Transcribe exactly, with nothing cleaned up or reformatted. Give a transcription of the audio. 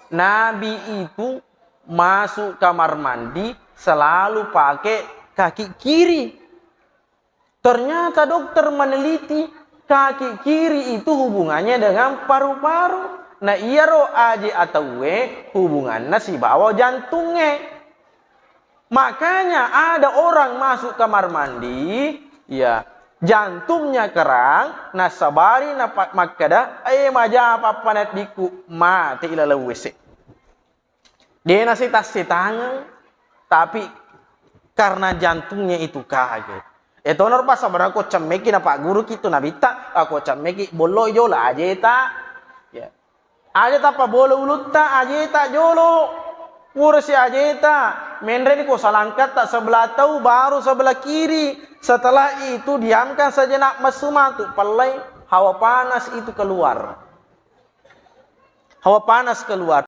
Nabi itu masuk kamar mandi selalu pakai kaki kiri. Ternyata dokter meneliti, kaki kiri itu hubungannya dengan paru-paru. Nah, iyaro aje atauwe hubunganna sibawa jantungnge. Makanya ada orang masuk kamar mandi, ya, jantungnya kerang, nasabari napa-, makkeda, "Eh, maja pappanaddiku, mate ilaleng W C." De' nasita-sitangeng, tapi karena jantungnya itu kaget. Etono rupa sabarang ko cemmeki na pagguruki tu nabitta, ako cemmeki bolloi jolo ajeta. Ya. Aja tappa bolo ulutta, ajeta jolo. Purasi ajeta, menreni ko salangkatta sebelah tau, baru sebelah kiri. Setelah itu diamkan sejenak, messu matu pellai, hawa panas itu keluar. Hawa panas keluar.